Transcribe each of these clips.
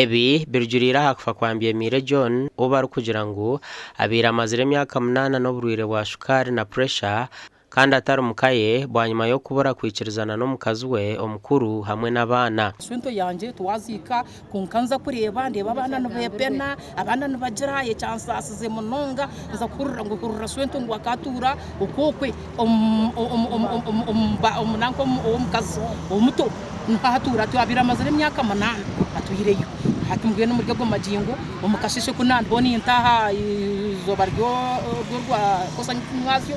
Ebi birugiriire aha kufa kwa Mbyemiire John ou barikugira ngu abaire amazire emyaka munaana n'oburwaire bwa shukaari na puresha kandi atari muka ye bwanyima y'okubura kwikirizana n'omukazi we omukuru hamwe n'abaana. Sente yangye twaziika kwonka nza kureeba ndeeba abaana nibepena abaana nibagira ekyansaasize munonga nza kuhurira ngu hurira sente ngu akatuura okwokwe omu nanka ow'omukazi omuto niho atuura abaire amazire emyaka munaana atwireyo hati mbwenu omuri ago magingo omu kasheeshe ku naandiho nintaaha aha izooba ry'orwakosa mwazyo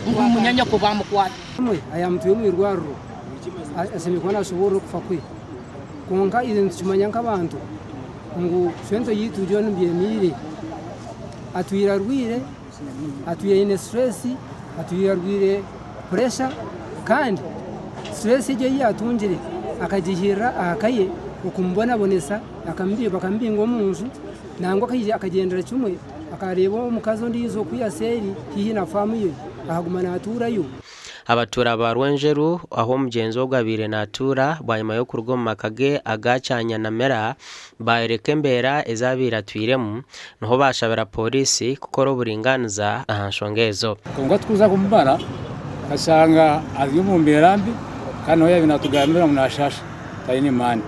ngu munyanyoko baamukwata. Omwe ayamutwire omu irwariro ashemereire kuba nashoboorora okufa kwe. Kwonka itwe nitukimanya nk'abantu ngu Shwento yaitu John Byemiire atwire arwaire, atwire aine stress, atwire arwaire pressure kandi stress egyo ei yaatungire akagihirira aha ka ye okumubonabonesa bakamubinga omu nju nangwa akagyendera kimwe akareeba omukazi ondiijo kwiha seeri haihi na faamu ye akaguma naatuurayo. Abatuura ba Rwenjeru ahu omugyenzi ogu abaire natuura bwanyima y'okuruga omu maka ge aga Kyanyanamira bayoreka embeera ezi abaire atwiremu niho baashabira pooriisi kukora oburingaaniza aha nshonga ezo. Kwonka tukuza kumubara tukashanga ari omu mbeera mbi kandi nawe yaabaire naatugambira ngu naashaasha taine maani.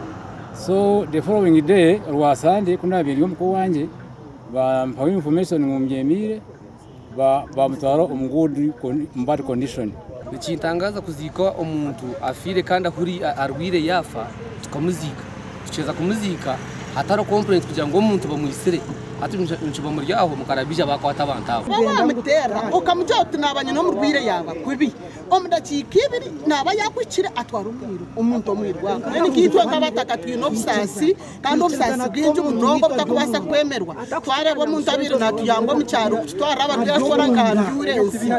So the following day orwa Sunday ku naabaire ndi omuka owangye baampaho information ngu mbyemiire. Baamutwara omu good bad condition. Nikintangaza kuziika omuntu afiire kandi arwaire yaafa tukamuziika. Tukiheza kumuziika hatariho complaint kugira ngu omuntu bamwitsire. Hati nikiba muri aho mukara baija baakwata abantu abo. Wamuteera okamugira oti naaba nyine omurwaire yaaba kubi, omu dakiika ibiri naaba yaakuhikire atwara omuntu omu irwariro. Mbwenu nkaitwe nk'abataka twine obusaasi Kandi obusaasi bwingi munonga obutakubaasa kwemerwa. Twareeba omuntu abaire naatuyamba omu kyaro kututwarira abarwaire kutwara nka ambyurensi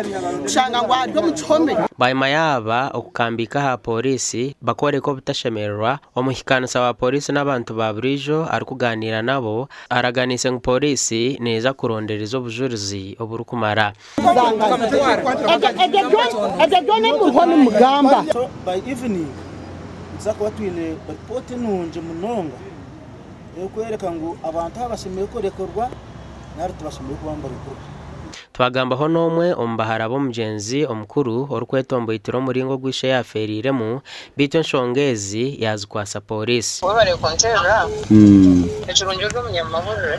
kushanga ngu ari omu kihome. Bwanyima yaaba okukambiika aha pooriisi bakooreka obutashemererwa, omuhikaanisa wa pooriisi n'abantu ba buriijo arikugaaniira nabo araganiise ngu pooriisi neeza kurondereza obujurizi oburikumara. Ebyo byona ebi muriho nimugamba. So by evening nituza kuba twine ripooti nungi munonga erikworeka ngu abantu aba bashemereire kurekurwa nari tibashemereire kuba nibarekurwa. Twagambaho n'omwe omu bahara b'omugyenzi omukuru orikwetomboitira omuringo ogu ishe yaafeereiremu beitu enshonga ezi yaazikwatsa pooriisi. Webare kunterera. Ekirungi ori omunyamahurire.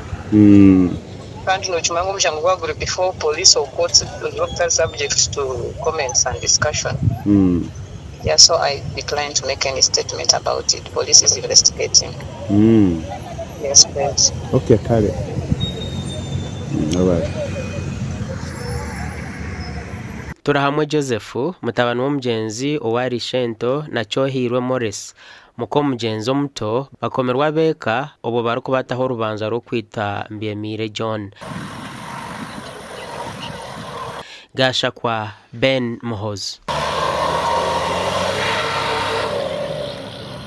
Kandi nokimanya ngu omushango gwaba guri before police or courts niguba gutari subject to comments and discussion. Yeah so I decline to make any statement about it. Police is investigating. Yes please. Okay kare. Webare. Turahamwe Joseph, mutabani w'omugyenzi owa Ishento na Kyohairwe Maurice, Muk'omugyenzi omuto bakomirwe ab'eka obwo barikubataho orubanja rw'okwita Mbyemiire John. Gashakwa Ben Muhoozi.